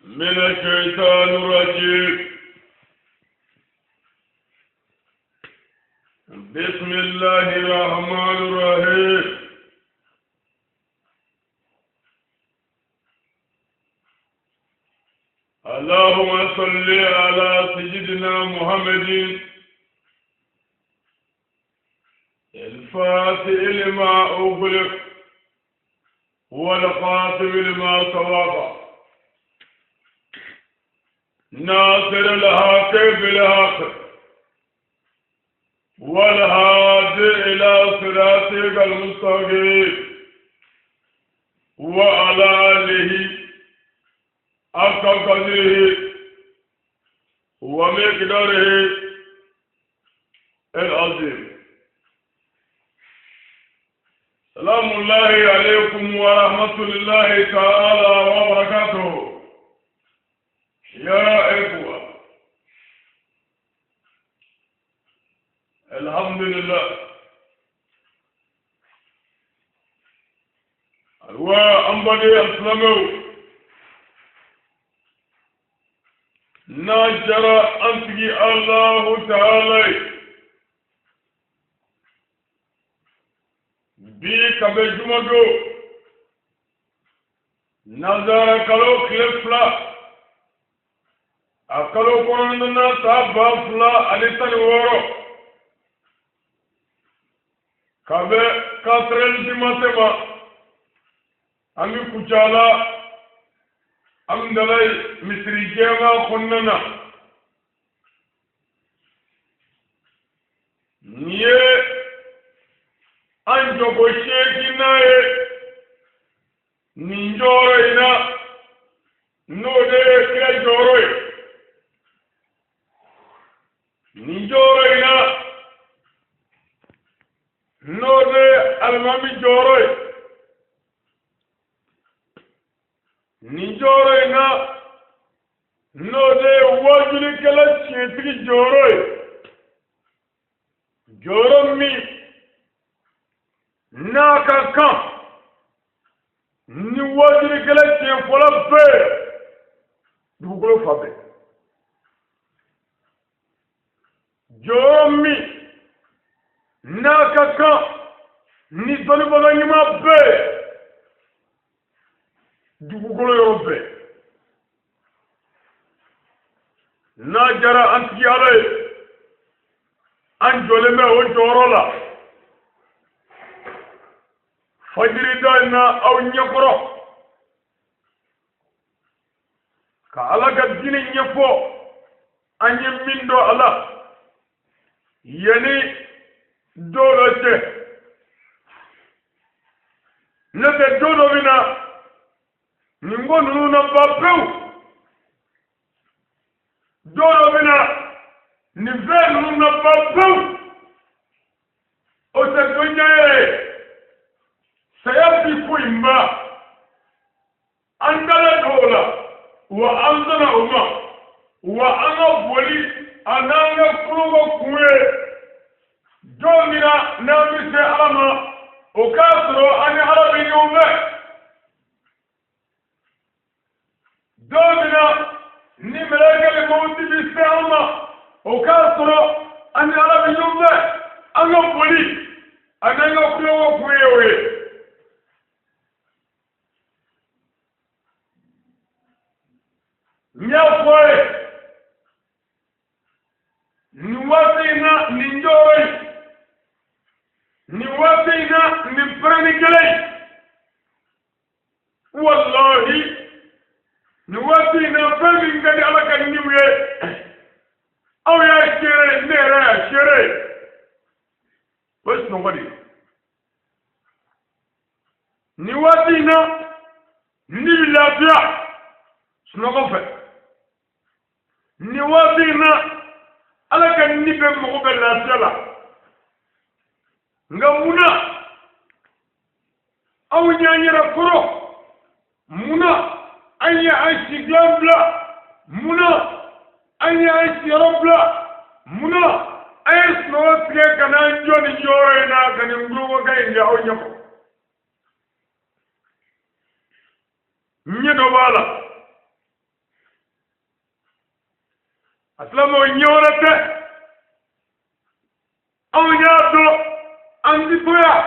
من الشيطان الرجيم. بسم الله الرحمن الرحيم. اللهم صل على سيدنا محمد الفاتح لما أغلق والخاتم لما سبق ناصر الحق بالحق والهادي إلى صراطك المستقيم وعلى آله حق قدره ومقداره العظيم. سلام الله عليكم ورحمة الله تعالى وبركاته يا إخوة. الحمد لله. Ayiwa, an baden alisilamɛw, n'a diyara an tigi Alahu Taala ye, bi ka bɛn jumadon nanzara kalo tile 2, a kalo 9nan, san 2016, ka bɛn 4 heures du matin ma, an bɛ Kucala, Amdalayi misiri jɛman kɔnɔna na. Nin ye an jɔko 8nan ye nin jɔyɔrɔ in na, n'o de ye kira jɔyɔrɔ ye. Nin jɔyɔrɔ in na, n'o de ye alimami jɔyɔrɔ ye. Nin jɔyɔrɔ in na, n'o de ye waajulikɛla tiɲɛtigi jɔyɔrɔ ye, jɔyɔrɔ min n'a ka kan ni waajulikɛla tiɲɛfɔla bɛɛ dugukolo fan bɛɛ, jɔyɔrɔ min n'a ka kan ni dɔnnibaga ɲuman bɛɛ dugukolo yɔrɔ bɛɛ. N'a diyara an tigi Ala ye, an jɔlen bɛ o jɔyɔrɔ la fajirida in na aw ɲɛkɔrɔ, ka Ala ka diinɛ ɲɛfɔ an ye min dɔn a la yanni don dɔ cɛ. N'o tɛ, don dɔ bɛ na, nin ko ninnu na ban pewu. Don dɔ bɛ na, nin fɛn ninnu na ban pewu. O tɛ don jan yɛrɛ ye, saya bi ko in ban. An dalen don o la, wa an sɔnna o ma, wa an ka boli a n'an ka kulonko kun ye don min na n'an bɛ se Ala ma, o k'a sɔrɔ an ni Ala bɛ ɲɔgɔn fɛ. Don min na ni mɛlɛkɛli mawuti bɛ se an ma, o k'a sɔrɔ an ni Ala bɛ ɲɔgɔn fɛ. An ka boli a n'an ka kulonko kun ye o ye. N y'a fɔ a ye nin waati in na, nin jɔyɔrɔ in, nin waati in na, nin pɛrɛnni kelen in, walahi, nin waati in na, fɛn min ka di Ala ka niw ye, aw y'a seere, ne yɛrɛ y'a seere, o ye sunɔgɔ de ye. Nin waati in na, ni bɛ lafiya sunɔgɔ fɛ. Nin waati in na, Ala ka ni bɛ mago bɛ lafiya la. Nka mun na anw y'an yɛrɛ kɔrɔ? Mun na an ye an sigilan bila? Mun na an ye an siyɔrɔ bila? Mun na an ye sunɔgɔ tigɛ ka n'an jɔ nin jɔyɔrɔ in na, ka nin gulonkokan in kɛ aw ɲɛkɔrɔ? Ɲɛ dɔ b'a la. A silamɛw, ɲɛ wɛrɛ tɛ. Anw y'a dɔn an ti to yan,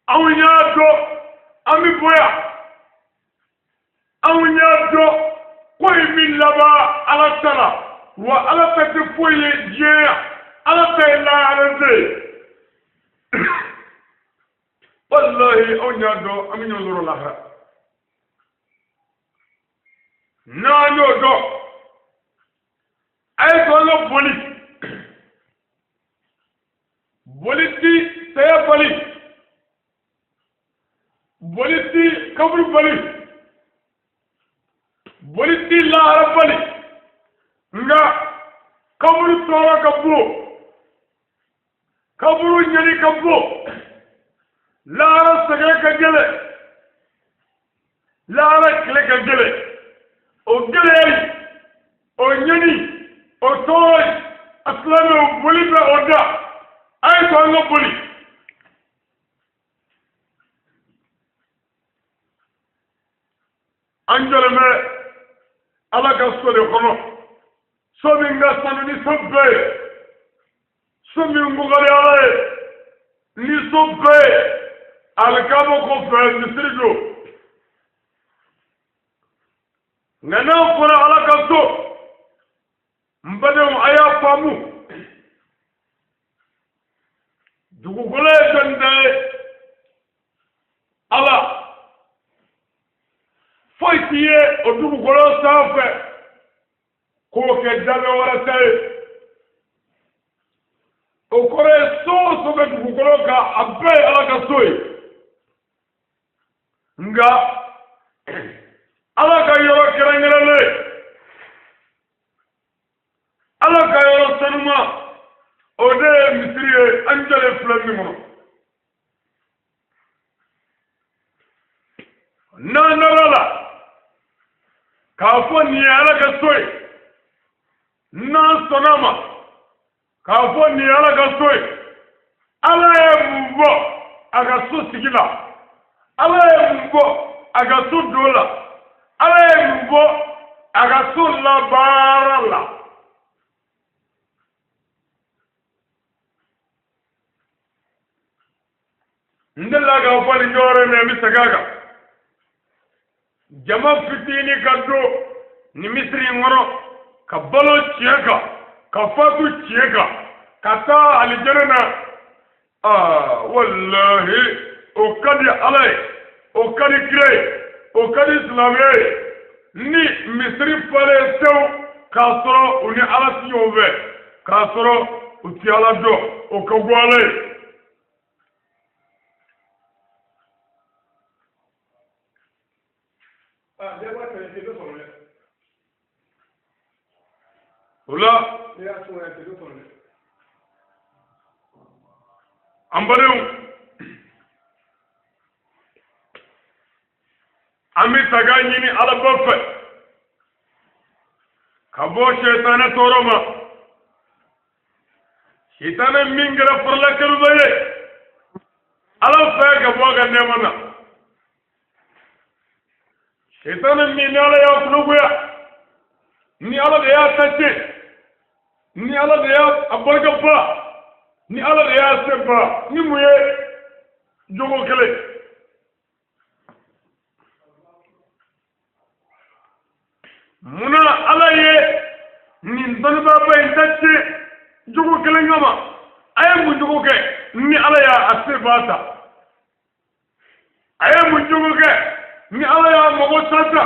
anw y'a dɔn an bɛ bɔ yan, anw y'a dɔn ko in bɛ laban Ala ta la, wa Ala ta tɛ foyi ye diɲɛ yan, Ala ta ye lahara tɛ ye. Walahi, anw y'a dɔn an bɛ ɲɔgɔn sɔrɔ lahara. N'an y'o dɔn, a ye to an ka boli. Boli ti saya bali, boli ti kaburu bali, boli ti lahara bali, nka kaburu tɔɔrɔ ka bon, kaburu ɲani ka bon, lahara sɛgɛn ka gɛlɛn, lahara tile ka gɛlɛn. O gɛlɛya in, o ɲani, o tɔɔrɔ in, a silamɛw, boli bɛ o da. A ye to an ka boli. An jɔlen bɛ Ala ka so de kɔnɔ, so min ka sanu ni so bɛɛ ye, so min ko ka di Ala ye ni so bɛɛ ye, alikaba kɔfɛ misiri don. Nka n'a fɔra Ala ka so, n badenw, a y'a faamu, dugukolo ye jɔnni ta ye? Ala. Foyi t'i ye o dugukolo sanfɛ k'o kɛ danfɛn wɛrɛ ta ye. O kɔrɔ ye, so o so bɛ dugukolo kan, a bɛɛ ye Ala ka so ye. Nka Ala ka yɔrɔ kɛrɛnkɛrɛnnen, Ala ka yɔrɔ sanuma, o de ye misiri ye an jɔlen filɛ min kɔnɔ. N'an nana la k'a fɔ nin ye Ala ka so ye, n'an sɔnna ma k'a fɔ nin ye Ala ka so ye, Ala ye mun bɔ a ka so sigi la? Ala ye mun bɔ a ka so don la? Ala ye mun bɔ a ka so labaara la? N delila k'a fɔ nin jɔyɔrɔ in na, n bɛ segin a kan. Jama fitinin ka don nin misiri in kɔnɔ ka balo tiɲɛ kan, ka fatu tiɲɛ kan, ka taa alijɛnɛ na, aa walahi, o ka di Ala ye, o ka di kira ye, o ka di silamɛya ye. Ni misiri falen tewu k'a sɔrɔ u ni Ala ti ɲɔgɔn fɛ, k'a sɔrɔ u ti Ala dɔn, o ka go Ala ye. O la, an badenw, an bɛ taga ɲini Ala ba fɛ ka bɔ sɛtanɛ tɔɔrɔ ma, sitanɛ min kɛra farala keruba ye Ala fɛ ka bɔ a ka nɛɛma na, sitanɛ min ni Ala y'a kunnagoya, ni Ala de y'a ta tiɲɛ, ni Ala de y'a a barika ban, ni Ala de y'a se ban ni mun ye? Jogo kelen. Munna Ala ye nin dɔnnibaaba in ta tiɲɛ jogo kelen kama? A ye mun jogo kɛ ni Ala y'a a se ba ta? A ye mun jogo kɛ ni Ala y'a mago sa ta?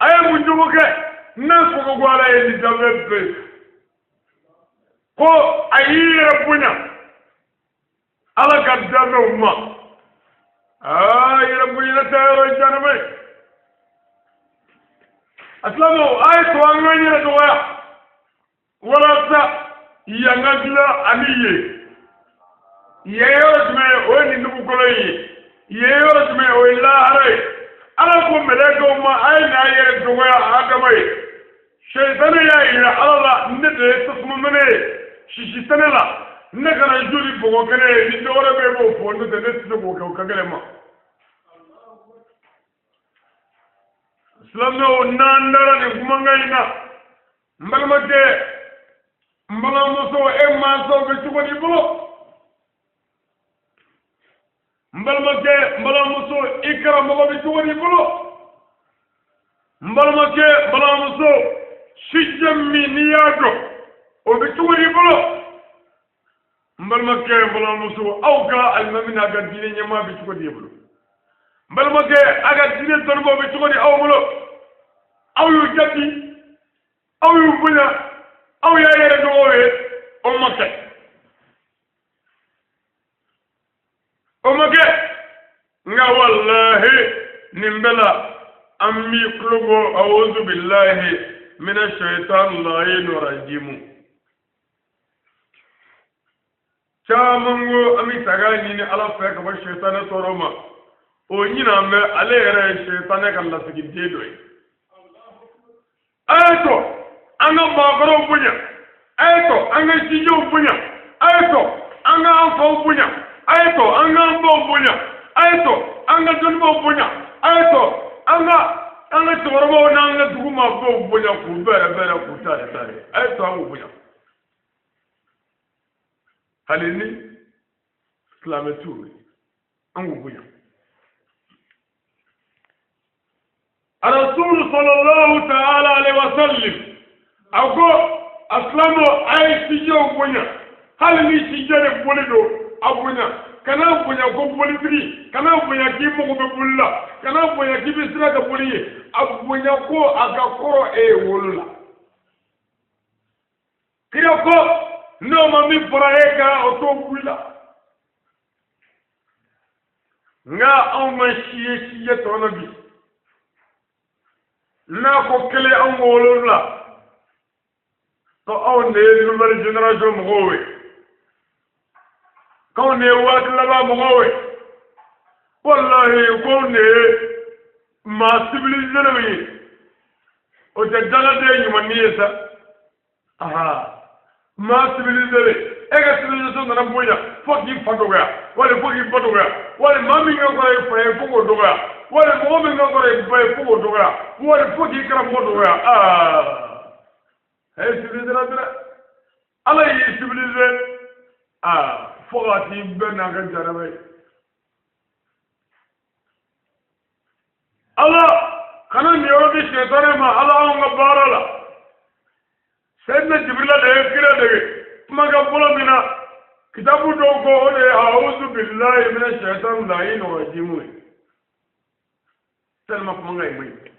A ye mun jogo kɛ n'a fɔ ko Ala ye nin danfɛn bɛɛ ko a y'i yɛrɛ bonya Ala ka danfɛnw ma? Aa, yɛrɛ bonya tɛ yɔrɔ janama ye. A silamɛw, a ye to an k'an yɛrɛ dɔgɔya walasa yan ka dilan ani yen. Yen yɔrɔ jumɛn ye? O ye nin dugukolo in ye. Yen yɔrɔ jumɛn ye? O ye lahara ye. Ala ko mɛlɛkɛw ma, a ye n'a yɛrɛ dɔgɔya Adama ye. Sɛtanɛ y'a yira Ala la, ne de ye tasuma mɛnɛ ye, sisi tɛ ne la, ne kana joli bɔgɔ kɛnɛ ye. Ni dɔ wɛrɛ bɛ yen, b'o fɔ, n'o tɛ ne tɛ se k'o kɛ, o ka gɛlɛn ma. Silamɛw, n'an dara nin kumakan in na, n balimakɛ, n balimamuso, e mansaw bɛ cogo di bolo? N balimakɛ, n balimamuso, i karamɔgɔ bɛ cogo di bolo? N balimakɛ, n balimamuso, sijɛ min n'i y'a dɔn, o bɛ cogo di bolo? N balimakɛ, n balimamuso, aw ka alimami n'a ka diinɛ ɲɛmaa bɛ cogo di e bolo? N balimakɛ, a ka diinɛ dɔnnibaaw bɛ cogo di aw bolo? Aw y'u jaabi, aw y'u bonya, aw y'a yɛrɛ dɔgɔw ye. O ma kɛ, o ma kɛ. Nka walahi, nin bɛɛ la, an b'i tulo bɔ awuzu bilahi mina shaitan layin rajimu. Caman ko an bɛ taga ɲini Ala fɛ ka bɔ sɛtanɛ tɔɔrɔ ma. O ɲinan bɛ ale yɛrɛ ye sɛtanɛ ka lasigiden dɔ ye. A ye to an ka maakɔrɔw bonya, a ye to an ka sijɛw bonya, a ye to an ka an faw bonya, a ye to an ka an baw bonya, a ye to an ka dɔnnibaaw bonya, a ye to an ka cɛkɔrɔbaw n'an ka dugu maabaw bonya, k'u bɛrɛ bɛrɛ, k'u tare tare. A ye to an k'u bonya, hali ni silamɛ t'u ye, an k'u bonya. Arasulu sallallahu ta'ala alaihi wa sallam a ko a silamɛw, a ye sijɛw bonya, hali ni sijɛ de boli don, a bonya. Kana bonya ko bolitigi, kana bonya k'i mago bɛ boli la, kana bonya k'i bɛ siran ka boli ye. A bonya ko a ka kɔrɔ e ye wolo la. Kira ko n'o ma min fara e kan, o t'o bɔ i la. Nka anw ma si ye sijɛ tɔ na bi, n'a ko kelen, anw ko 7, ko anw de ye nouvelle génération mɔgɔw ye, k'anw de ye waati laban mɔgɔw ye, walahi, k'anw de ye maa civilisé ye. O tɛ dangaden ɲuman ye sa. Aha, maa civilisé, e ka civilisation nana bonya fo k'i fa dɔgɔya, wali fo k'i ba dɔgɔya, wali maa min ka kɔrɔ i fa ye, fo k'o dɔgɔya, wali mɔgɔ min ka kɔrɔ i ba ye, fo k'o dɔgɔya, wali fo k'i karamɔgɔ dɔgɔya. Aa, a ye civilisé la dɛ. Ala y'i civilisé, aa, fo ka t'i bɛn n'a ka jaraba ye. Ala kana nin yɔrɔ di sɛtanɛ ma. Ala, anw ka baara la, Seyidina Jibirila de ye kira dege kumakan fɔlɔ min na, kitabu dɔw ko o de ye awuzu bilahi mina sɛtan layin rajimu ye. Tellement kumakan in man ɲi.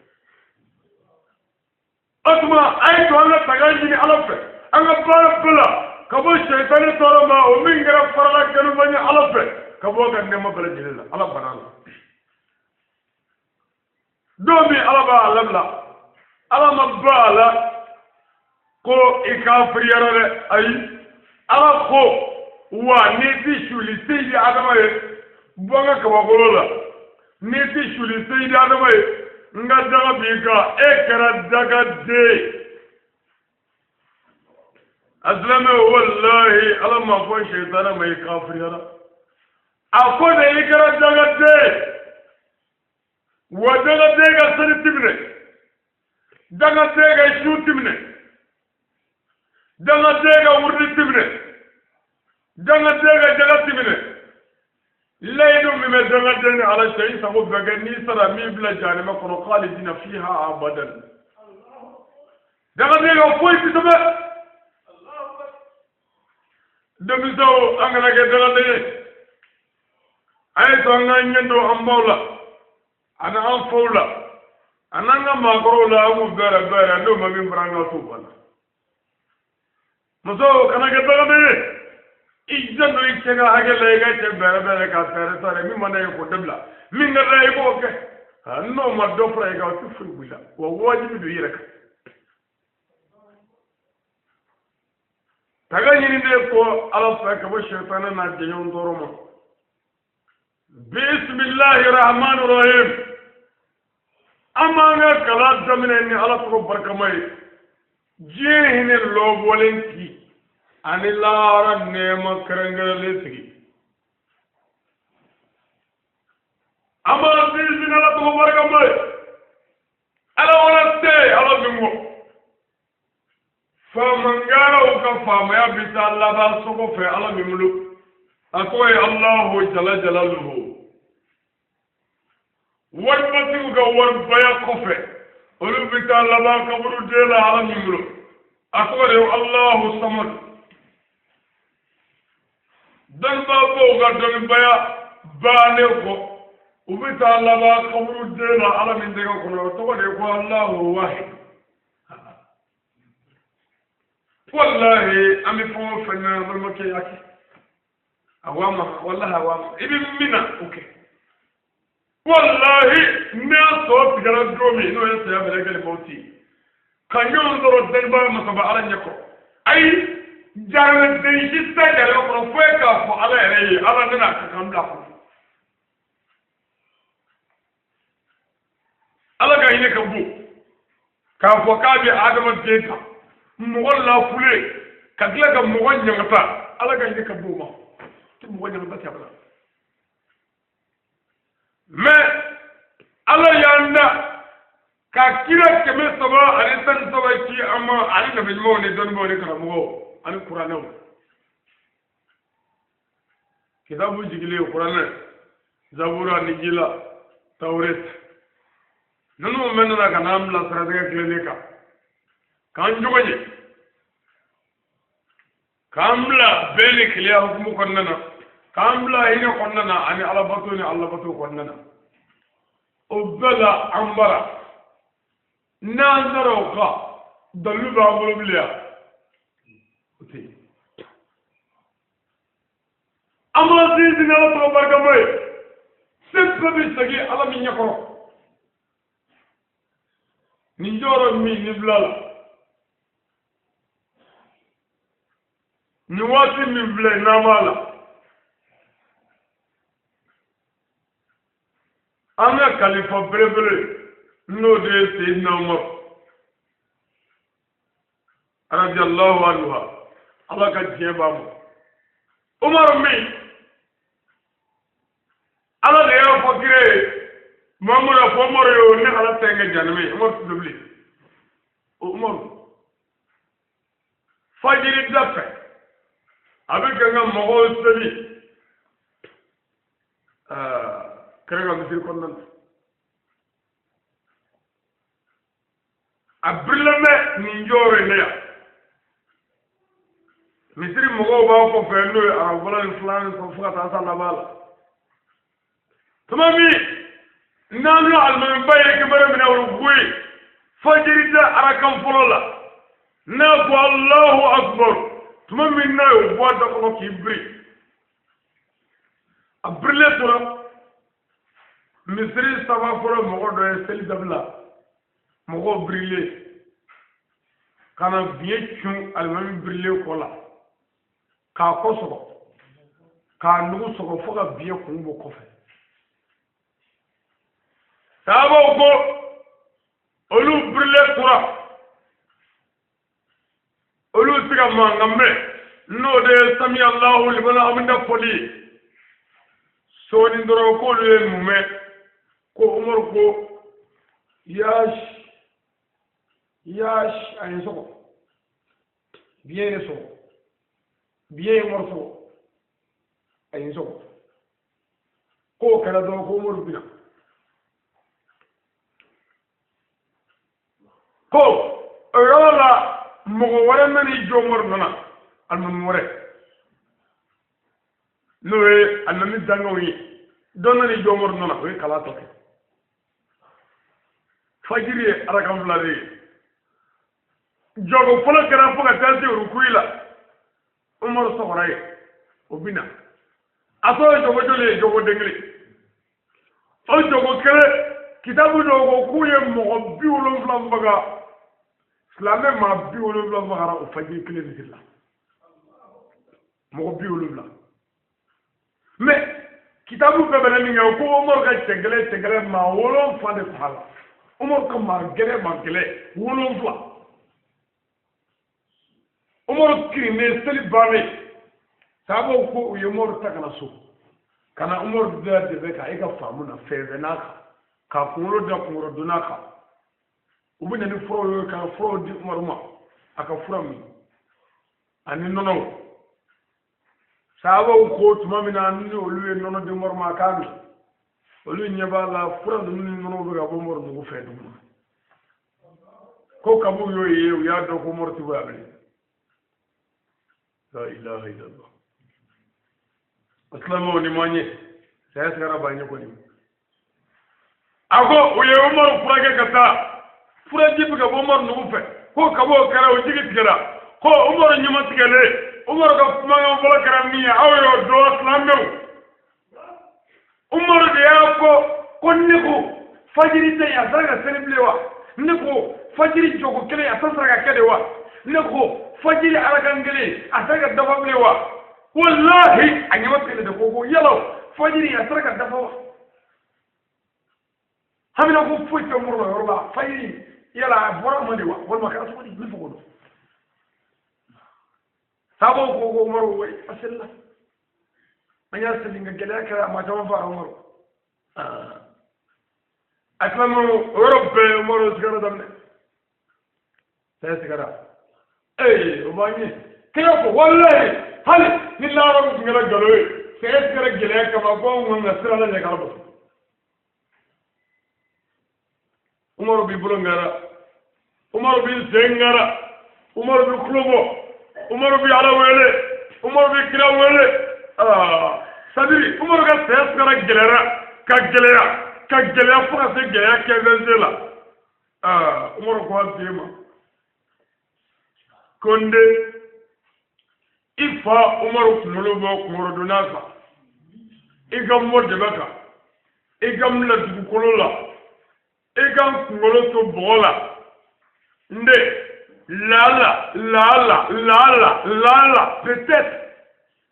O tuma, a ye to an ka taga ɲini Ala fɛ an ka baara bɛɛ la ka bɔ sɛtanɛ tɔɔrɔ ma, o min kɛra farala kɛnɛma ye Ala fɛ, ka bɔ ka nɛɛma bɛɛ lajɛlen la. Ala banna la don min Ala b'a labila, Ala ma ba a la ko i kafiriyara dɛ. Ayi, Ala ko wa n'i ti suli seyidi Adama ye, bɔ n ka kabakolo la. N'i ti suli seyidi Adama ye, n ka daga b'i kan, e kɛra dagaden ye. A silamɛ, walahi, Ala ma fɔ sɛtanɛ ma i kafiriyara. A ko de i kɛra dagaden ye. Wa dagaden ka seli ti minɛ, dagaden ka su ti minɛ, dagaden ka wurudi ti minɛ, dagaden ka jaga ti minɛ. Layidu min bɛ dagaden ni Ala cɛ, i sago bɛɛ kɛ, n'i sara min bila jahanama kɔnɔ, khalidina fiha abadan. Dagaden ka foyi ti sɛbɛn. Denmisɛnw, an kana kɛ dagaden ye. A ye to an ka ɲɛ don an baw la ani an faw la ani an ka maakɔrɔw la, an k'u bɛrɛ bɛrɛ. N'o ma min fara, an ka t'o ba la. Muso, kana kɛ dagaden ye. I janto i cɛ ka hakɛ la, i ka cɛ bɛrɛ bɛrɛ ka fɛɛrɛ sara. Min man d'a ye, k'o dabila. Min ka d'a ye, i b'o kɛ. N'o ma dɔ fara i kan, o tɛ foyi bɔ i la. Wa wajibi don i yɛrɛ kan. Taga ɲini de ko Ala fɛ ka bɔ sɛtanɛ n'a jɛɲɔgɔn tɔɔrɔ ma. Bisimilahi rahmani rahim. An b'an ka kalan daminɛ ni Ala tɔgɔ barikama ye, diɲɛ hinɛ lɔbɔlen tigi ani lahara nɛɛma kɛrɛnkɛrɛnlen tigi. An b'an sinsin Ala tɔgɔ barikama ye. Ala faamaya bɛ taa laban so kɔfɛ Ala min bolo, a tɔgɔ ye Alahu jala jalaluhu. Waribatigiw ka waribaya kɔfɛ, olu bɛ taa laban kaburuden la Ala min bolo, a tɔgɔ de ye Alahu samadu. Dɔnnibaabaw ka dɔnnibaya bannen kɔ, u bɛ taa laban kaburuden la Ala min tɛgɛ kɔnɔ, o tɔgɔ de ye ko Alahu wahid. Walahi, an bɛ fɛn o fɛn na, balimakɛ y'a kɛ a wa ma, walahi a wa ma, i bɛ min na o kɛ. Walahi, n'a tɔ tigɛra don min, n'o ye saya bɛrɛ kɛlɛ mɔti ka ɲɔgɔn sɔrɔ dɔnnibaa masaba Ala ɲɛkɔrɔ, ayi, jaramɛden si tɛ gɛlɛya kɔnɔ fo e k'a fɔ Ala yɛrɛ ye, Ala ne n'a ka kan bila kɔnɔ. Ala ka hinɛ ka bon k'a fɔ k'a bɛ adamaden ta mɔgɔ lafulen ka tila ka mɔgɔ ɲangata. Ala ka hinɛ ka bon ma tɛ mɔgɔ ɲangata tɛ abada. Mais Ala y'an da ka kira 313 ci an ma, ani nabi ɲumanw ni dɔnnibaaw ni karamɔgɔw ani kuranɛw. Kitabu jigilen, kuranɛ, zabura, nijila, tawret, ninnu bɛɛ nana ka n'an bila siratigɛ tilennen kan, k'an jogo ɲɛ, k'an bila bɛn ni kelenya hukumu kɔnɔna na, k'an bila hinɛ kɔnɔna na, ani alabato ni alabato kɔnɔna na. O bɛɛ la an bara n'an taara o kan, dalilu b'an bolo bilen yan, o tɛ yen. An b'an sinsin Ala tɔgɔ barikama ye, se bɛɛ bɛ segin Ala min ɲɛkɔrɔ. Nin jɔyɔrɔ min ni bila la, nin waati min filɛ n'an b'a la, an ka kalifa belebele n'o de ye Seyidina Umaru radiyallahu anhu, Ala ka diɲɛ b'a ma. Umaru min Ala de y'a fɔ kira ye Muhamadu, a fɔ Umaru ye o ne Ala tɛ kɛ janimɛ ye. Umaru tɛ bilen o Umaru fajiri da fɛ a bɛ kɛ n ka mɔgɔw seli kira ka misiri kɔnɔna na. A birilen bɛ nin jɔyɔrɔ in na yan, misiri mɔgɔw b'a kɔfɛ, n'o ye arabu fɔlɔ ni filanan ni fo ka taa s'a laban la. Tuma min n'an ni alimamiba ye kibari minɛ o ye fajiri da arakan fɔlɔ la, n'a ko Alahu akubar, tuma min n'a y'o bɔ a da kɔnɔ k'i biri, a birilen tora misiri saba fɔlɔ mɔgɔ dɔ ye seli dabila, mɔgɔw birilen ka na biɲɛ cun alimami birilen kɔ la, k'a kɔ sɔgɔ, k'a nugu sɔgɔ fo ka biɲɛ kun bɔ kɔfɛ. Sahabaw ko olu birilen tora, olu tɛ ka mankan mɛn, n'o de ye sami Alahu liman hamida fɔli ye. Sɔɔni dɔrɔn k'olu ye mun mɛn, ko Umaru ko yaasi yaasi, a ye n sɔgɔ, biɲɛ ye ne sɔgɔ, biɲɛ ye Umaru sɔgɔ, a ye n sɔgɔ. K'o kɛra dɔrɔn ko Umaru binna. Ko o yɔrɔ la mɔgɔ wɛrɛ nan'i jɔ Umaru nɔ na, alimami wɛrɛ, n'o ye alimami dankanw ye, dɔ nan'i jɔ Umaru nɔ na, o ye kala tɔ kɛ. Fajiri ye arakan fila de ye. Jɔko fɔlɔ kɛra fo ka taa se rukuyi la, Umaru sɔgɔra yen, o binna. A tɔ ye jɔko joli ye? Jɔko den kelen. O jɔko kelen, kitabu dɔw ko k'u ye mɔgɔ 70 faga, silamɛ maa 70 fagara o fajiri kelen misiri la, mɔgɔ 70. Mais kitabu bɛɛ bɛnna min kɛ, ko Umaru ka cɛ gɛlɛn, cɛ gɛlɛn maa 7 de fagala. Umaru ka maa gɛlɛn, maa gɛlɛn 7. Umaru kirinnen seli bannen, sahabaw ko u ye Umaru ta ka na so, ka na Umaru da dɛbɛ kan, e ka faamu na fɛn fɛn n'a kan, k'a kunkolo da kunkolo donna kan. U bɛ na ni furaw ye ka furaw di Umaru ma, a ka fura min. Ani nɔnɔw. Sahabaw ko tuma min na ni olu ye nɔnɔ di Umaru ma k'a min, olu ɲɛ b'a la fura ninnu ni nɔnɔw bɛ ka bɔ Umaru nugu fɛ dugu ma. Ko kabu y'o ye, u y'a dɔn ko Umaru ti bɔ yan bilen. La ilaha illallah. Silamɛw ni ma ɲɛ, saya sigara ba ɲɛ kɔni. A ko u ye Umaru furakɛ ka taa, furaji bɛ ka bɔ Umaru nugu fɛ. Ko kab'o kɛra, o jigi tigɛra. Ko Umaru ɲɛma tigɛlen, Umaru ka kumakan fɔlɔ kɛra min ye, aw y'o dɔn silamɛw. Umaru de y'a fɔ ko ne ko fajiri tɛ yen, a sera ka seli bilen wa? Ne ko fajiri jɔko kelen, a tɛ sera ka kɛ de wa? Ne ko fajiri arakan kelen, a sera ka dafa bilen wa? Walahi a ɲɛma tigɛlen de ko yala fajiri a sera ka dafa wa? Hamina ko foyi tɛ Umaru la yɔrɔ la, fajiri yala a bɔra ma de wa? Walima kɛra cogo di? N bɛ fɛ k'o dɔn. Sabaw ko ko Umaru wai a selila. An y'a seli nka gɛlɛya kɛra maa caman fagara Umaru. A silamɛw o yɔrɔ bɛɛ Umaru sigara daminɛ. Saya sigara. Ee o b'an ɲɛ. Kira ko walahi hali ni lahara tun kɛra nkalon ye, saya sigara gɛlɛya kama ko anw kan ka sira lajɛ k'ala bato. Umaru b'i bolo ŋara, Umaru b'i sen ŋara, Umaru b'i kulo bɔ, Umaru b'i Ala wele, Umaru b'i kira wele. Sadiri Umaru ka saya sigara gɛlɛyara ka gɛlɛya ka gɛlɛya fo ka se gɛlɛya kɛfɛnse la. Umaru ko a den ma ko n den, i fa Umaru kunkolo bɔ kunkɔrɔdonna kan, i ka mɔ dɛmɛ kan, i ka n bila dugukolo la, i ka n kunkolo to bɔgɔ la. N den, laala laala laala laala peut-être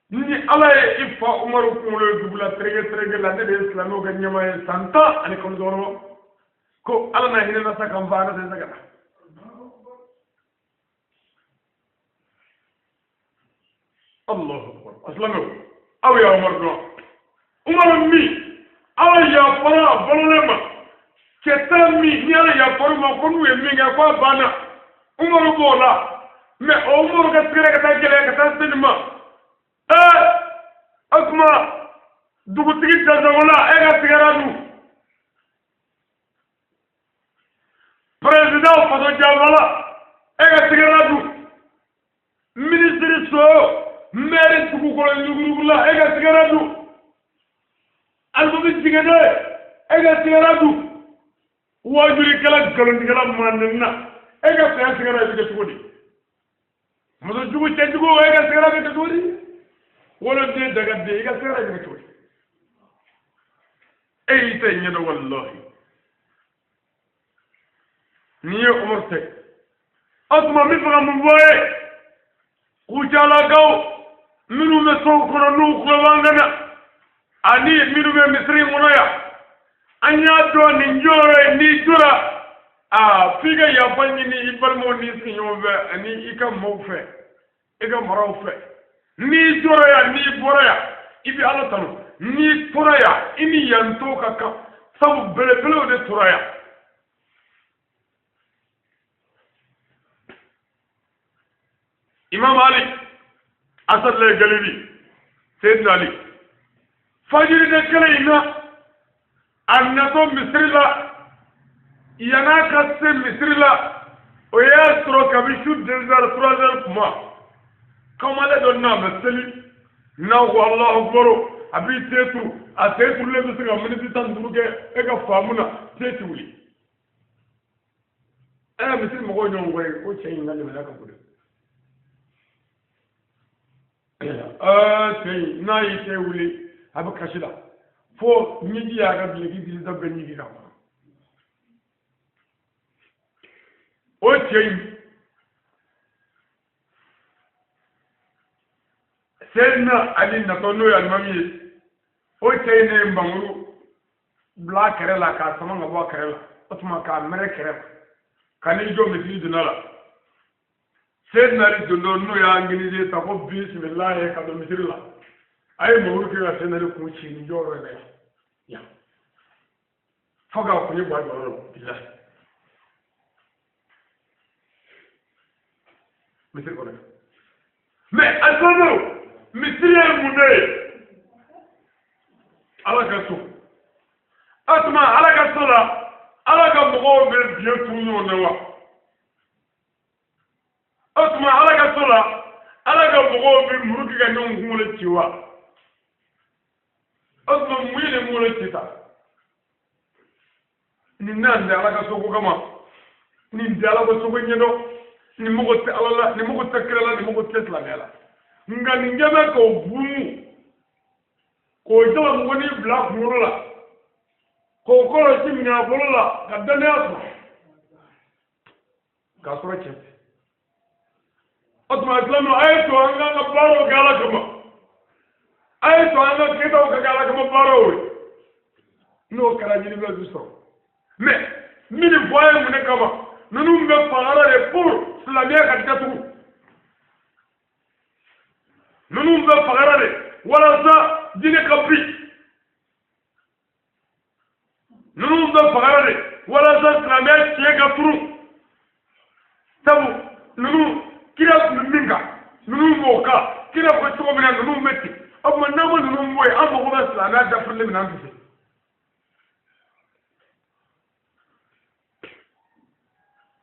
ni Ala ye i fa Umaru kunkolo ye dugu la tereke tereke la, ne de ye silamɛw ka ɲɛmaa ye san 10 ani kalo damadɔ, ko Ala na hinɛ na sa ka n fa, ala tɛ se ka na. Allahu akbar. A silamɛw, aw y'a Umaru dɔn. Umaru min Ala yafara a balolen ma, cɛ tan min ni Ala yafara u ma ko n'u ye min kɛ k'a banna, Umaru b'o la. Mɛ o Umaru ka sigara ka taa gɛlɛya ka taa se nin ma. O tuma dugutigi dansagola e ka sigara dun, président faso janfala e ka sigara dun, ministre so maire dugukolo yuruguyurugula e ka sigara dun, alimami jigɛnɛ e ka sigara dun, wajulikɛla nkalontigɛla mandenna e ka saya sigara bɛ kɛ cogo di? Muso jugu cɛ jugu e ka sigara bɛ kɛ cogo di? Woloden dagaden i ka sigara bɛ kɛ cogo di? E y'i ta ɲɛdɔn walahi. N'i ye Umaru tɛ, o tuma n bɛ fɛ ka mun fɔ ye? Kucalakaw minnu bɛ sow kɔnɔ n'u tulo b'an kan na, ani minnu bɛ misiri in kɔnɔ yan, an y'a dɔn nin jɔyɔrɔ ye, n'i jɔra aa f'i ka yafa ɲini i balimaw n'i sigiɲɔgɔnw fɛ ani i ka maaw fɛ, i ka maraw fɛ. N'i jɔra yan, n'i bɔra yan, i bɛ Ala tanu. N'i tora yan, i ni yan to ka kan, sabu belebelew de tora yan. Imam Ali Asad Galibi, Seydina Ali, fajiri de kelen in na a natɔ misiri la, yann'a ka se misiri la, o y'a sɔrɔ kabi su 2 heures 3 heures kuma, kamalen dɔ n'a bɛ seli, n'a ko Alahu akibaru, a b'i ten turu, a ten turulen bɛ se ka miniti 15 kɛ e ka faamu na, ten ti wuli. Misiri mɔgɔw ɲɔgɔn kɔ ye ko cɛ in ka limaniya ka bon dɛ. Cɛ in n'a y'i ten wuli, a bɛ kasi la fo ɲɛji y'a ka duloki bilisa bɛɛ ɲigin ka kɔnɔ. O cɛ in Seydina Ali natɔ n'o ye alimami ye, o cɛ in ne ye npanmuru bila a kɛrɛ la k'a sama ka bɔ a kɛrɛ la, o tuma k'a mɛrɛ kɛrɛ la ka n'i jɔ misiri donna la. Seydina Ali dontɔ n'o y'a ngilize ta ko bisimilahi ka don misiri la, a ye npanmuru kɛ ka Seydina Ali kun ci nin jɔyɔrɔ in na yan fo k'a kun ye bɔ a jɔyɔrɔ la bilahi misiri kɔnɔ. Mais alisilamɛw, misiri ye mun de ye? Ala ka so. O tuma Ala ka so la, Ala ka mɔgɔw bɛ biɲɛ turu ɲɔgɔn na wa? O tuma Ala ka so la, Ala ka mɔgɔw bɛ muru kɛ ka ɲɔgɔn kunkolo ci wa? O tuma mun ye nin kunkolo ci ta? Nin n'an tɛ Ala ka soko kama, nin tɛ Ala ka soko ɲɛdɔn, nin mago tɛ Ala la, nin mago tɛ kira la, nin mago tɛ silamɛya la. Nka nin kɛ bɛ k'o bumu, k'o jalamɔgɔnin bila kunkolo la, k'o kɔlɔsi minɛ a bolo la, ka danaya sɔrɔ k'a sɔrɔ cɛ tɛ. O tuma silamɛw, a ye to an k'an ka baaraw kɛ Ala kama, a ye to an ka kɛtaw ka kɛ Ala kama baaraw ye. N'o kɛra, ɲinifɛn bɛ sɔrɔ. Mais min nin fɔ a ye mun de kama? Ninnu bɛ fagara de pour silamɛya ka datugu. Ninnu bɛ fagara de walasa diinɛ ka bin. Ninnu bɛ fagara de walasa silamɛya tiɲɛ ka turu. Sabu ninnu kira tun bɛ min kan, ninnu b'o kan. Kira ko cogo min na, ninnu bɛ ten. O tuma n'an ma ninnu bɔ yen, an mago bɛ silamɛya dafirili min na, an tɛ se.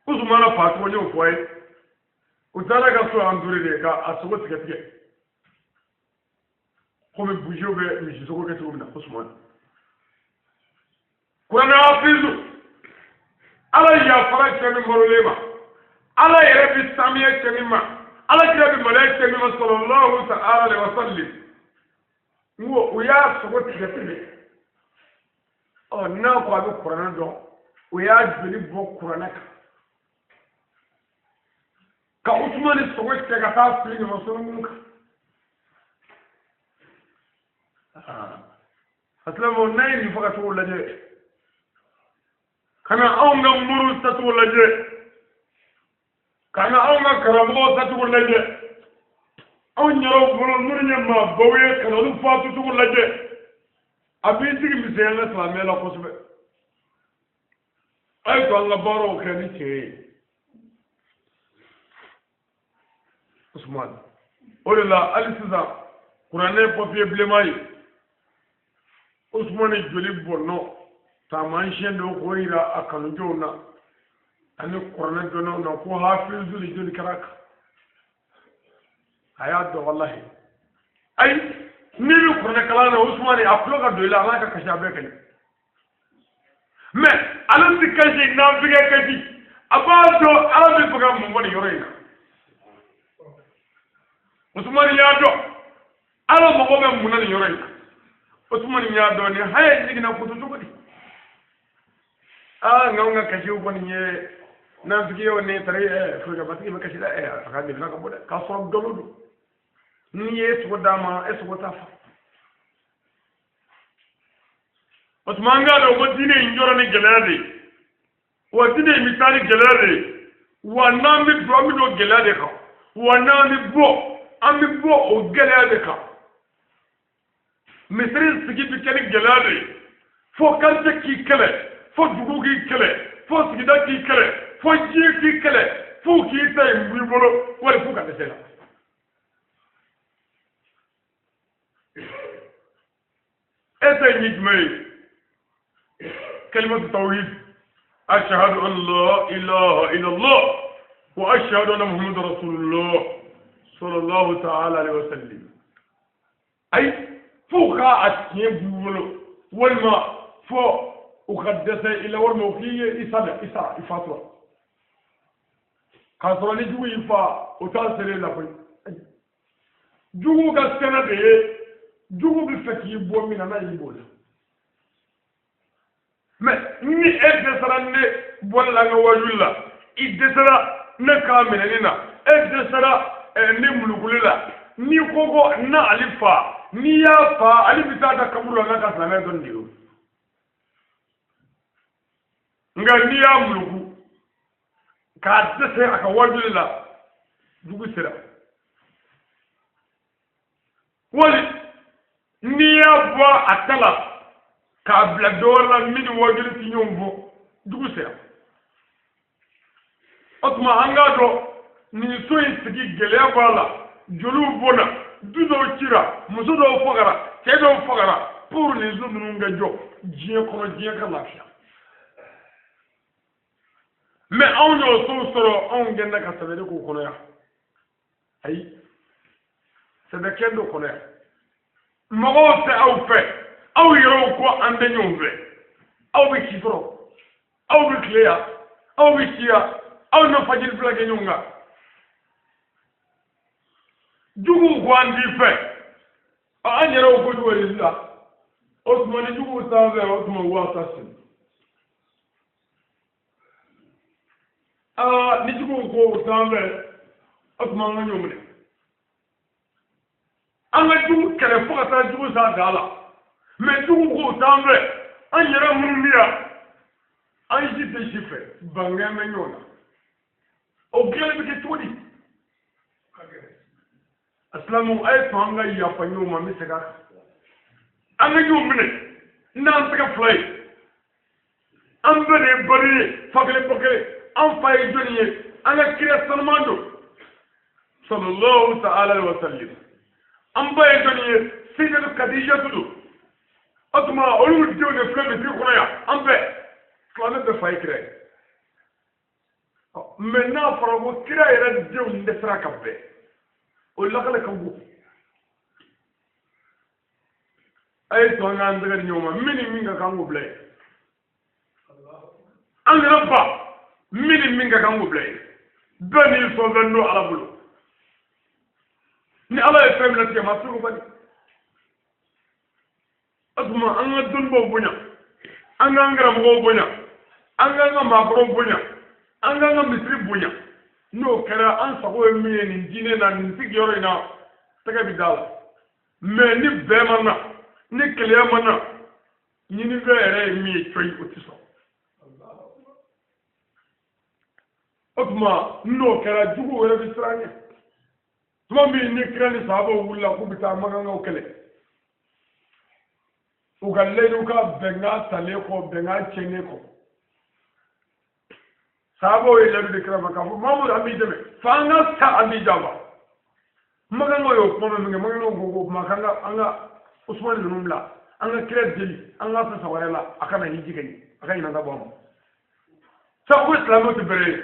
Usumana facogo n y'o fɔ a ye. U taara ka so entouré de ka a sogo tigɛ tigɛ komi bujiw bɛ misi sogo kɛ cogo min na. Usumana kuranɛ hafizu, Ala yafara cɛ min balolen ma, Ala yɛrɛ bɛ samiya cɛ min ma, Ala kira bɛ maloya cɛ min ma, sallallahu ta'ala alaihi wa sallam. N ko u y'a sogo tigɛ tigɛ. Ɔ n'a ko a bɛ kuranɛ dɔn, o y'a joli bɔ kuranɛ kan ka Usumani sogo tigɛ ka taa fili ɲamasonkun kan. A silamɛw, n'a ye nin faga cogo lajɛ, ka na anw ka moriw tacogo lajɛ, ka na anw ka karamɔgɔw tacogo lajɛ, anw yɛrɛw bolo minnu ye maabaw ye, ka na olu fatu cogo lajɛ, a b'i sigi misɛnya an ka silamɛya la kosɛbɛ. A ye to an ka baaraw kɛ ni tiɲɛ ye. Usumani, o de la hali sisan kuranɛ papiye bilenman ye Usumani joli bɔnɔ taamasiyɛn dɔ k'o yira a kanujɔw na ani kuranɛ dɔnnaw na ko hafizu de joli kɛra kan. A y'a dɔn walahi. Ayi, n'i bɛ kuranɛ kalan na, Usumani a tulo ka don i la, a n'a ka kasi a bɛɛ ka ɲi. Mais ale ti kasi, nafikɛ kasi, a b'a dɔn Ala bɛ fɛ ka mun fɔ nin yɔrɔ in na. Usumani y'a dɔn Ala mago bɛ mun na nin yɔrɔ in na. Usumani y'a dɔn nin haya jiginna kutu cogo di. Aa, nka anw ka kasiw kɔni ye nafigiyaw ni tari furujabatigi bɛ kasi dɛ, a ka dɛmɛ ka bɔ dɛ, k'a sɔrɔ nkalon don. N'i ye sogo d'a ma, e sogo t'a fa. O tuma an k'a dɔn ko diinɛ in jɔra ni gɛlɛya de ye, wa diinɛ in bɛ taa ni gɛlɛya de ye, wa n'an bɛ don, an bɛ don gɛlɛya de kan, wa n'an bɛ bɔ, an bɛ bɔ o gɛlɛya de kan. Misiri sigi bɛ kɛ ni gɛlɛya de ye, fo quartier k'i kɛlɛ, fo dugu k'i kɛlɛ, fo sigida k'i kɛlɛ, fo diɲɛ k'i kɛlɛ, fo k'i ta in b'i bolo, wali fo ka dɛsɛ la. E ta in ye jumɛn ye? Kalimatu tawhid, ashhadu an la ilaha illallah wa ashhadu anna muhammadan rasulullah sallallahu ta'ala alaihi wa sallam. Ayi, fo ka a tiɲɛ b'u bolo, walima fo u ka dɛsɛ i la, walima u k'i ye i sa dɛ, i sara, i fatura. K'a sɔrɔ ni jugu y'i fa, o t'a seere la koyi. Jugu ka sɛnɛ de ye, jugu bɛ fɛ k'i bɔ min na, n'a y'i b'o la. Mais ni e dɛsɛra ne bɔli la n ka wajuli la, i dɛsɛra ne k'a minɛni na, e dɛsɛra ne mulukuli la, n'i ko ko na ale fa, n'i y'a fa, ale bɛ taa da kaburu la n'a ka silamɛya dɔnni de ye. Nka n'i y'a muluku k'a dɛsɛ a ka wajuli la, jugu sera. Wali n'i y'a bɔ a ta la k'a bila dɔ wɛrɛ la min ni wajuli ti ɲɔgɔn fɔ, jugu sera. O tuma an k'a dɔn nin so in sigi gɛlɛya b'a la. Joliw bɔnna, du dɔw cira, muso dɔw fagara, cɛ dɔw fagara pour nin so ninnu ka jɔ diɲɛ kɔnɔ, diɲɛ ka lafiya. Mais anw y'o sow sɔrɔ, anw gɛnna ka sɛbɛnni k'o kɔnɔ yan. Ayi, sɛbɛkɛ dɔ kɔnɔ yan. Mɔgɔw tɛ aw fɛ, aw yɛrɛw ko an tɛ ɲɔgɔn fɛ. Aw bɛ ci sɔrɔ, aw bɛ tile yan, aw bɛ ci yan, aw na fajiri fila kɛ ɲɔgɔn kan. Juguw ko an t'i fɛ, an yɛrɛw ko cogo di sisan? O tuma ni juguw t'an fɛ, o tuma waa ta sini. Aa, ni juguw ko u t'an fɛ, o tuma an ka ɲɔgɔn minɛ. An ka jugu kɛlɛ fo ka taa jugu s'a dan la. Mais juguw ko u t'an fɛ, an yɛrɛ minnu bɛ yan, an si tɛ si fɛ, bangɛ bɛ ɲɔgɔn na. O dilanni bɛ kɛ cogo di? Asilamu, a ye sɔn an ka yafa ɲɔgɔn ma, n bɛ segin a kan. An ka ɲɔgɔn minɛ n'an tɛgɛ fila ye. An bɛɛ de ye bari ye, fa kelen ba kelen. An fa ye jɔnni ye? An ka kira sanuman don, sallallahu ta'ala alaihi wa sallam. An ba ye jɔnni ye? Seyidatu Kadijatu don. O tuma olu denw de filɛ misiri kɔnɔ yan, an bɛɛ silamɛ bɛɛ fa ye kira ye. Mais n'a fɔra ko kira yɛrɛ denw dɛsɛra ka bɛn, o lakale ka go. A ye to an k'an tɛgɛ di ɲɔgɔn ma, min ni min ka kan k'o bila yen. An kana ba, min ni min ka kan k'o bila yen. Bɛɛ n'i sɔn fɛn don Ala bolo. Ni Ala ye fɛn min latigɛ, maa tɛ se k'o bali. O tuma an ka dɔnnibaw bonya, an k'an karamɔgɔw bonya, an k'an ka maakɔrɔw bonya, an k'an ka misiri bonya. N'o kɛra, an sago ye min ye nin diinɛ na, nin sigiyɔrɔ in na, tɛgɛ bɛ d'a la. Mais ni bɛn ma na, ni keleya ma na, ɲinifɛn yɛrɛ ye min ye coyi, o tɛ sɔrɔ. O tuma n'o kɛra, juguw yɛrɛ bɛ siran ɲɛ. Tuma min ni kira ni sahabaw wulila k'u bɛ taa makankaw kɛlɛ, u ka layidu ka bɛnkan talen kɔ, bɛnkan tiɲɛnen kɔ, sahabaw ye layidu di kira ma k'a fɔ Mahamadu, an b'i dɛmɛ fo an ka sa, an b'i janfa. Makankaw y'o kuma min kɛ, makankaw ko ko kuma k'an ka an ka Usumani ninnu bila, an ka kira deli, an ka sa wɛrɛ la, a kana hiji kɛ, a ka ɲinan ta bɔ a ma. Sabu ko silamɛw tɛ bɛrɛ ye,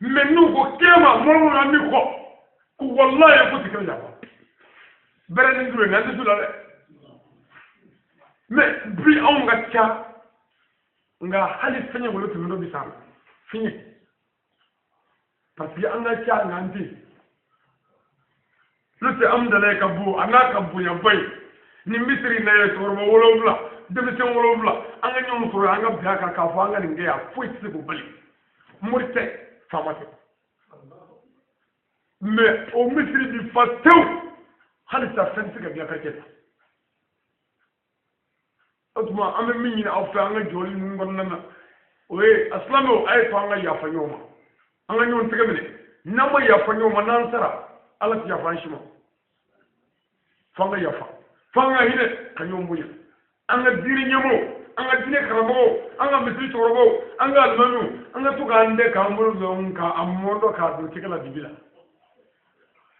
mais n'u ko kira ma Mahamadu, an b'i kɔ, ko walayi ko tɛ kira janfa. Bɛrɛ ni duuru ye, nka an tɛ s'u la dɛ. Mais bi anw ka ca, nka hali fiɲɛ wolo tɛmɛtɔ bi s'an ma fiɲɛ, parce que an ka ca nka an tɛ yen. N'o tɛ Amudalayi ka bon, a n'a ka bonyaba ye ni misiri na ye, cɛkɔrɔba 7, denmisɛn 7, an ka ɲɔgɔn sɔrɔ, an ka bɛn a kan k'a fɔ an ka nin kɛ yan, foyi tɛ se k'o bali. Mori tɛ, faama tɛ, mais o misiri bi fa tewu, halisa fɛn tɛ se ka dilan quartier la. O tuma an bɛ min ɲini aw fɛ an ka jɔli ninnu kɔnɔna na, o ye a silamɛw, a ye to an ka yafa ɲɔgɔn ma, an ka ɲɔgɔn tɛgɛ minɛ. N'an ma yafa ɲɔgɔn ma, n'an sara, Ala tɛ yafa an si ma. F'an ka yafa, f'an ka hinɛ ka ɲɔgɔn bonya. An ka diinɛ ɲɛmɔgɔw, an ka diinɛ karamɔgɔw, an ka misiri cɛkɔrɔbaw, an ka alimamiw, an ka to k'an dɛ k'an bolo dɔn k'a mɔndɔ k'a don tɛgɛ la dibi la.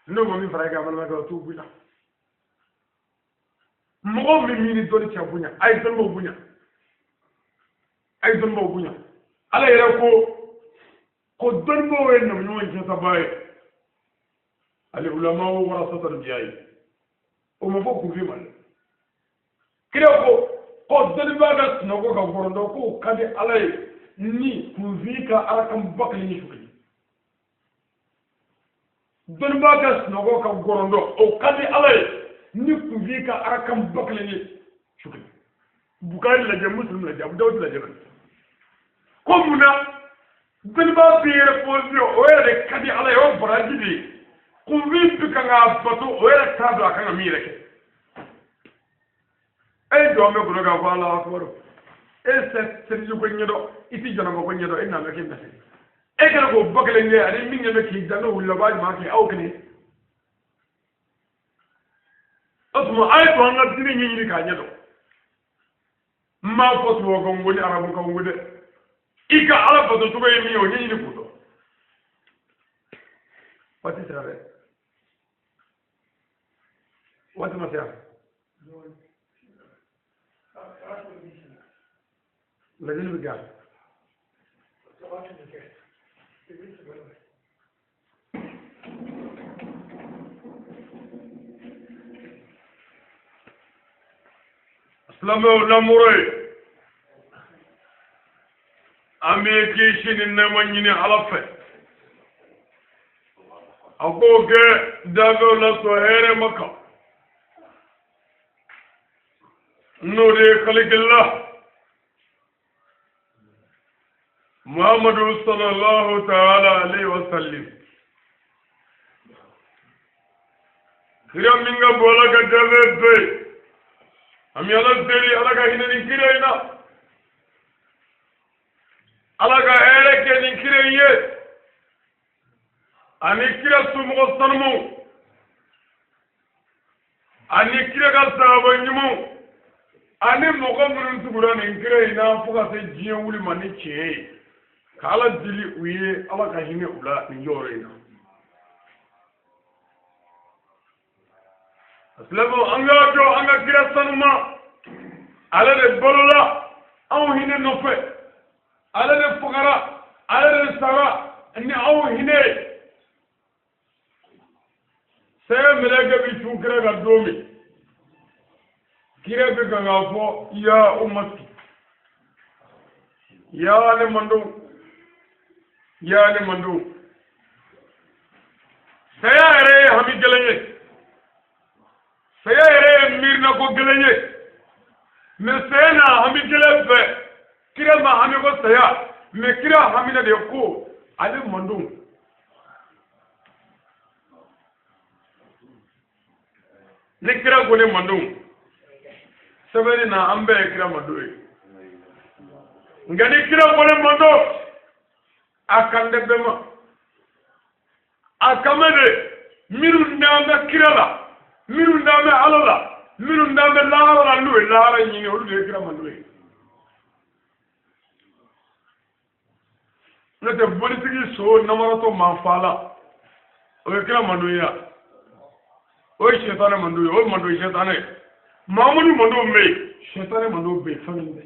N'o ma min fara i kan, balimakɛ, o t'o bɔ i la. Mɔgɔ min min ni dɔnni cɛ bonya, a ye dɔnnibaw bonya, a ye dɔnnibaw bonya. Ala yɛrɛ ko ko dɔnnibaw ye nabiɲuman jɛnsaba ye, al ulama warasatul anbiya ye. O ma fɔ kunfin ma dɛ. Kira ko ko dɔnnibaa ka sunɔgɔ ka gɔrɔndɔ k'o ka di Ala ye ni kunfin ka arakan ba kelen ye su kelen. Dɔnnibaa ka sunɔgɔ ka gɔrɔndɔ o ka di Ala ye ni kunfin ka arakan ba kelen ye su kelen. Bukari lajɛ, Muslim lajɛ, Abu Dawud lajɛ bɛ. Ko mun na dɔnnibaa b'i yɛrɛ posé, o yɛrɛ de ka di Ala ye, o baraji de ye. Kunfin bi kan k'a bato, o yɛrɛ t'a dɔn a kan ka min yɛrɛ kɛ. E ye jɔn bɛ bolo k'a fɔ Ala akibaru, e seliji ko ɲɛdɔn, i ti jɔnɔbɔ ko ɲɛdɔn, e nana k'e bɛna seli. E kɛlen k'o ba kelen kɛ, ani min kɛ bɛ k'i da n'o wulila, o b'a ɲuman kɛ aw kelen. O tuma a ye to an ka diinɛ ɲɛɲini k'a ɲɛdɔn. N m'a fɔ tubabukan ko ni arabukan ko dɛ. I ka Ala bato cogo ye min ye, o ɲɛɲini k'o dɔn. Waati sera dɛ. Waati ma se yan. Lajɛli bɛ kɛ. Silamɛw lamɔrɔ ye, an bɛ kisi ni nɛɛma ɲini Ala fɛ, a k'o kɛ danfɛnw lasɔn hɛrɛ ma kan, n'o de ye kalikɛla Muhammadu sallallahu ta'ala alaihi wa sallam. Kira min ka bɔ Ala ka danfɛn bɛɛ ye, an bɛ Ala deli Ala ka hinɛ nin kira in na, Ala ka hɛrɛ kɛ nin kira in ye, ani kira somɔgɔ sanumaw, ani kira ka sahaba ɲumanw, ani mɔgɔ minnu tugura nin kira in na fo ka se diɲɛ wuli ma ni tiɲɛ ye, ka Ala deli u ye, Ala ka hinɛ u la nin jɔyɔrɔ in na. Silamɛw, an k'a dɔn an ka kira sanuma, ale de balola anw hinɛ nɔfɛ, ale de fagara, ale de sara ni anw hinɛ ye. Saya mɛlɛkɛ bɛ cun kira kan don min, kira bɛ kan k'a fɔ ya umati, ya ne mandenw, ya ne mandenw. Saya yɛrɛ ye hami gɛlɛn ye, saya yɛrɛ ye miirinako gɛlɛn ye, mɛ saya n'a hami gɛlɛn bɛɛ, kira ma hami ko saya, mɛ kira hamina de ko ale mandenw. Ni kira ko ne mandenw, sɛbɛnni na an bɛɛ ye kira mandenw ye, nka ni kira ko ne mandenw, a kan tɛ bɛɛ ma, a kan bɛ de minnu n'an bɛ kira la, minnu n'an bɛ Ala la, minnu n'an bɛ lahara la, n'u ye lahara ɲini, olu de ye kira mandenw ye. N'o tɛ bolitigi so namaratɔ maa fa la, o ye kira mandenw ye, o ye sɛtanɛ mandenw ye, o ye mandenw sɛtanɛ ye. Mahamudu mandenw bɛ yen, sɛtanɛ mandenw bɛ yen, fɛn min bɛ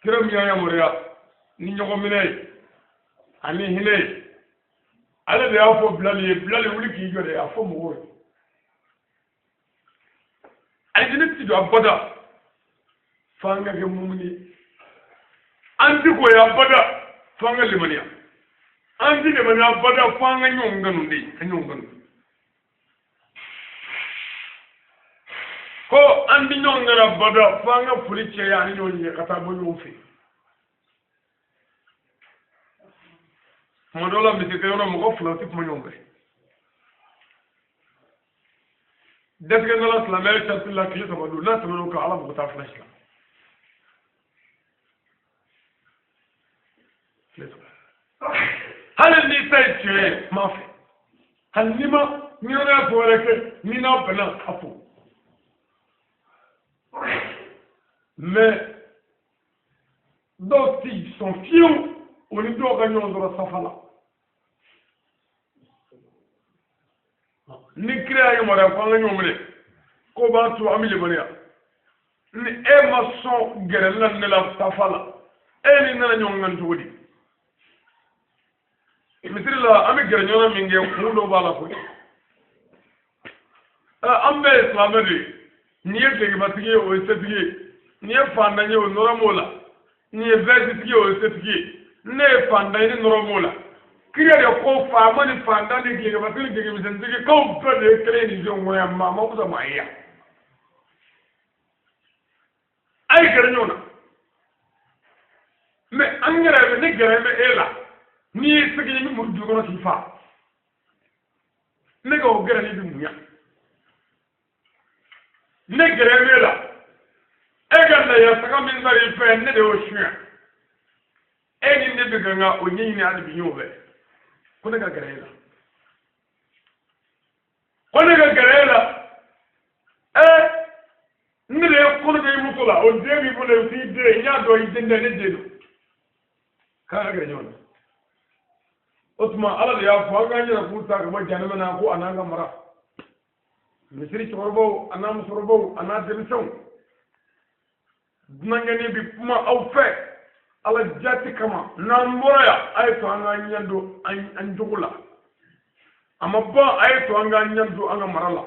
kira min y'a yamaruya ni ɲɔgɔn minɛ ye ani hinɛ ye, ale de y'a fɔ Bilali ye, Bilali wuli k'i jɔ dɛ, a fɔ mɔgɔw ye, alijinɛ ti don abada f'an ka kɛ mumuni ye, an ti goya abada f'an ka limaniya, an ti limaniya abada f'an ka ɲɔgɔn kanu de, ka ɲɔgɔn kanu. Ko an ti ɲɔgɔn kanu abada f'an ka foli caya ani ɲɔgɔn ɲɛ ka taa bɔ ɲɔgɔn fɛ. Tuma dɔw la misi kɛyɔrɔ mɔgɔ fila u ti kuma ɲɔgɔn fɛ. Dɛsɛgɛ nana silamɛya sariti la tile 3 don, n'a tɛmɛn'o kan Ala mago t'a fila si la. Tile 3. Hali n'i ta ye tiɲɛ ye, kuma fɛ. Hali n'i ma ɲɛnamaya fɛn wɛrɛ kɛ, n'i n'a bɛnna a fo. Mɛ dɔw ti sɔn fiyewu o ni dɔw ka ɲɔgɔn sɔrɔ safa la. Ni kira y'a yamaruya ko an ka ɲɔgɔn minɛ, k'o b'a to an bɛ limaniya. Ni e ma sɔn gɛrɛli la ne la safa la, e ni nana ɲɔgɔn kan cogo di? Misiri la an bɛ gɛrɛ ɲɔgɔn na min kɛ, kun dɔ b'a la koyi. An bɛɛ ye silamɛ de ye. N'i ye dulokibatigi ye, o ye setigi ye. N'i ye fantan ye, o nɔrɔ m'o la. N'i ye vɛsitigi ye, o ye setigi ye. Ne ye fantan ye, ne nɔrɔ m'o la. Kira de ko faama ni fantan ni dulokibatigi ni dulokimisɛntigi k'aw bɛɛ de ye kelen ye nin diɲɛ kɔnɔ yan, maa ma fisa maa ye yan. A ye gɛrɛ ɲɔgɔn na. Mɛ an yɛrɛ bɛ ne gɛrɛ bɛ e la, n'i ye segi ye, n bɛ muru don i kɔnɔ k'i fa. Ne ka o gɛrɛli bɛ mun ɲa? Ne gɛrɛ bɛ e la, e ka laya saga min sara i fɛ, ne de y'o suɲɛ. E ni ne bɛ kan ka o ɲɛɲini hali bi ɲɔgɔn fɛ, ko ne ka gɛrɛ e la, ko ne ka gɛrɛ e la. Ne de ye kɔnɔ kɛ i muso la, o den b'i bolo, o t'i den ye, n y'a dɔn i den tɛ, ne den don. K'an ka gɛrɛ ɲɔgɔn na. O tuma Ala de y'a fɔ an k'an yɛrɛ k'u ta ka bɔ jahanama na ko a n'an ka mara. Misiri cɛkɔrɔbaw a n'a musokɔrɔbaw a n'a denmisɛnw, dunankɛnin bi kuma aw fɛ Ala jati kama. N'an bɔra yan, a ye to an k'an ɲɛ don an jogo la. A ma ban, a ye to an k'an ɲɛ don an ka mara la.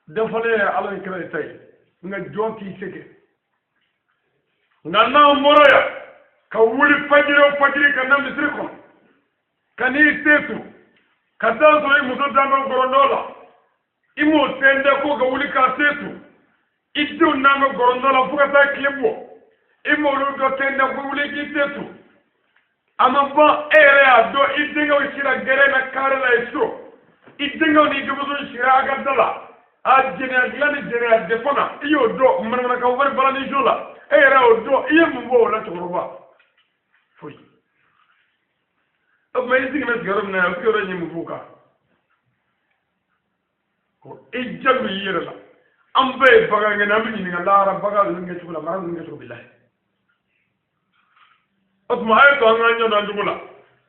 Dafalen ye Ala ni kira de ta ye, nka jɔn t'i se kɛ. Nka n'an bɔra yan ka wuli fajiri o fajiri ka na misiri kɔnɔ, ka n'i se tu ka taa sɔrɔ i muso dan bɛ gɔrɔndɔ la, i m'o tɛntɛn ko ka wuli k'a se tu, i denw n'an bɛ gɔrɔndɔ la fo ka taa tile bɔ, i m'olu dɔ tɛntɛn ko wuli k'i se tu. A ma ban, e yɛrɛ y'a dɔn i denkɛw sira gɛrɛn na kare la i so, i denkɛw n'i denmuso sira a ka da la, a jɛnɛya dilan ni jɛnɛya defan na, i y'o dɔn manamanakan wari balani jo la, e yɛrɛ y'o dɔn, i ye mun bɔ o la cɛkɔrɔba? Foyi. O tuma i sigi bɛ sigiyɔrɔ min na yan, o sigiyɔrɔ in ye mun f'o kan? Ko i janto i yɛrɛ la. An bɛɛ ye bagan gɛnna, an bɛ ɲininka lahara bagan ninnu kɛcogo la, mara ninnu kɛcogo bɛ layi. O tuma a ye to an k'an ɲɛ don an cogo la.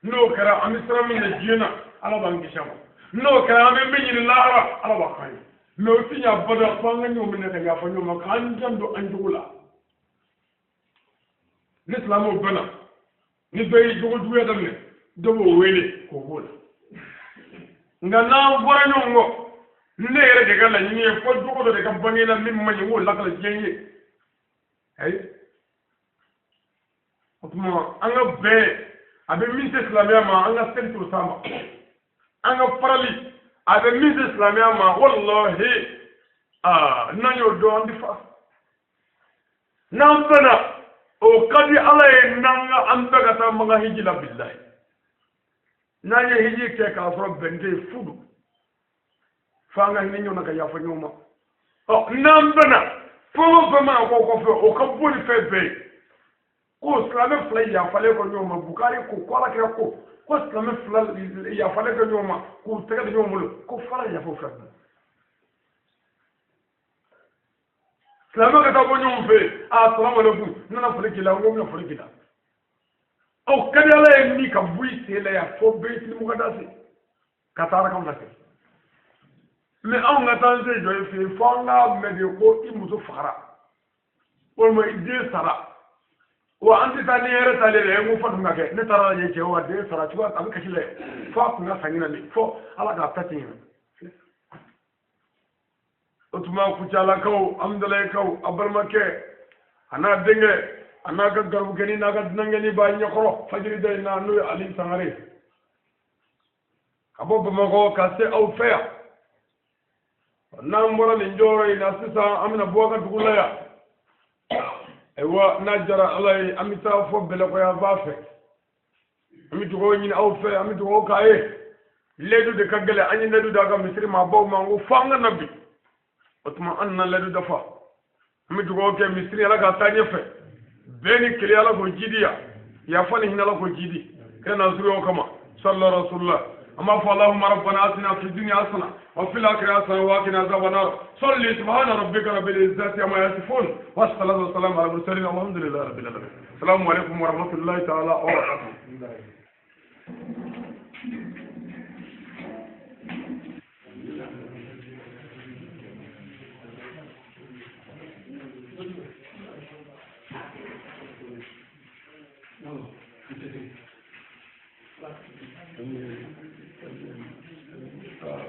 N'o kɛra, an bɛ siran min ɲɛ diɲɛ na, Ala b'an kisi a ma. N'o kɛra, an bɛ min ɲini lahara, Ala b'a k'an ye. Mɛ o ti ɲɛ abada fo an ka ɲɔgɔn minɛ ka yafa ɲɔgɔn ma, k'an janto an cogo la. Ni silamɛw bɛnna, ni dɔ ye jogo juguya daminɛ, dɔ b'o wele k'o b'o la. Nka n'an fɔra ɲɔgɔn kɔ, ne yɛrɛ de ka laɲini ye fo jogo dɔ de ka bange na min man ɲi, n k'o lakale diɲɛ ye. Ayi, o tuma an ka bɛn, a bɛ min se silamɛya ma, an ka seli t'o s'a ma. An ka farali, a bɛ min se silamɛya ma, walahi, aa n'an y'o dɔn, an tɛ fa. N'an bɛnna, o ka di Ala ye n'an ka an bɛɛ ka taa Maka hiji la bilahi. N'an ye hiji kɛ k'a sɔrɔ bɛn tɛ yen, fu don. F'an ka hinɛ ɲɔgɔn na ka yafa ɲɔgɔn ma. Ɔ n'an bɛnna, fɛn o fɛn mana k'o kɔfɛ, o ka bon ni fɛn bɛɛ ye. Ko silamɛ fila yafalen kɔ ɲɔgɔn ma, Bukari ko ko Ala kira ko ko silamɛ fila yafalen kɔ ɲɔgɔn ma k'u tɛgɛ di ɲɔgɔn bolo, ko f'Ala yafa o fila ma. Silamɛ ka taa bɔ ɲɔgɔn fɛ yen, a salamu aleykum, n nana foli k'i la, n ko n bɛna foli k'i la. O ka di Ala ye min ka bɔ i sen la yan fo Beyitili Mukadasi ka taa arakaw lase. Mɛ anw ka taa an se jɔ i fɛ yen, fo an k'a mɛn de ko i muso fagara walima i den sara. Wa an tɛ taa ni hɛrɛ taalen dɛ, n ko fa dun ka kɛ, ne taara lajɛ cɛ wa den sara cogoya a bɛ kasi la fo a kun ka sa ɲinan de, fo Ala k'a ta tiɲɛ. O tuma Kucalakaw, Amudalayi-kaw, a balimakɛ a n'a denkɛ a n'a ka garibukɛni n'a ka dunankɛni b'a ɲɛkɔrɔ fajiri da in na, n'o ye Ali Sangare, ka bɔ Bamakɔ ka se aw fɛ yan. N'an bɔra nin jɔyɔrɔ in na sisan, an bɛna bɔ a ka dugu la yan. Ayiwa, n'a jara Ala ye, an bɛ taa fɔ Bɛlɛkɔya ba fɛ. An bɛ dugawu ɲini aw fɛ, an bɛ dugawu k'a ye. Layidu de ka gɛlɛn, an ye layidu d'a ka misiri maabaw ma, n ko fo an ka na bi. O tuma an nana layidu dafa. An bɛ dugawu kɛ misiri Ala k'a taa ɲɛfɛ. Bɛn ni kelenya Ala k'o jidi yan. Yafa ni hinɛ Ala k'o jidi. Kira n'a surunya kama. Sallallahu alaihi wa sallam. An b'a fɔ Allahumma rabbana atina fi dunya hasana wa fil akhirati hasana wa qina azaban nar. Salli subhana rabbika rabbil izzati amma yasifun wa salatu wa salam ala mursalin walhamdulillahi rabbil alamin. Assalamu alaikum wa rahmatullahi ta'ala wa barakatuh.